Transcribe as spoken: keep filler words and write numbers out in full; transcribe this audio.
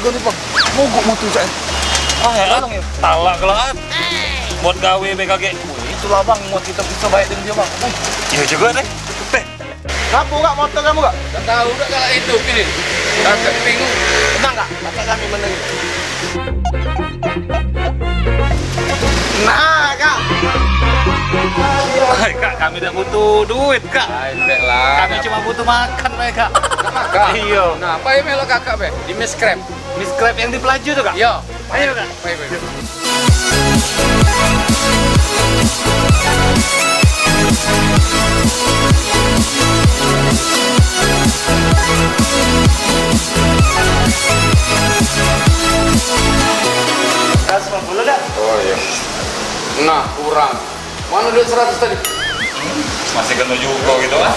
Kau ni, Bang. Mogok motor, Cak. Ah, ya, Tolong, ya. Talak kelaan. Buat gawe be kagek. Wih, itulah, Bang, buat kita bisa baik dengan dia, Bang. Wih. Iya juga deh. Teh. Ngapo, Kak, motor kamu, Kak? Tak tahu, Kak, kalau itu gini. Kakak bingung. Tenang, Kak. Kakak kami menang. Nah, Kak. Hai, Kak, kami tak butuh duit, Kak. Hai, enggak lah. Kami cuma butuh makan, bae, Kak. Makan? Iya. Nah, apa yang melok kakak, be? Di Miss Crab. Miss Crab yang di Pelaju tuh, Kak? Iya. Ayo, Kak. Baik, baik. Seratus lima puluh dah. Oh, iya. Nah, kurang. Mana duit seratus tadi? Masih kena juga gitu, ah.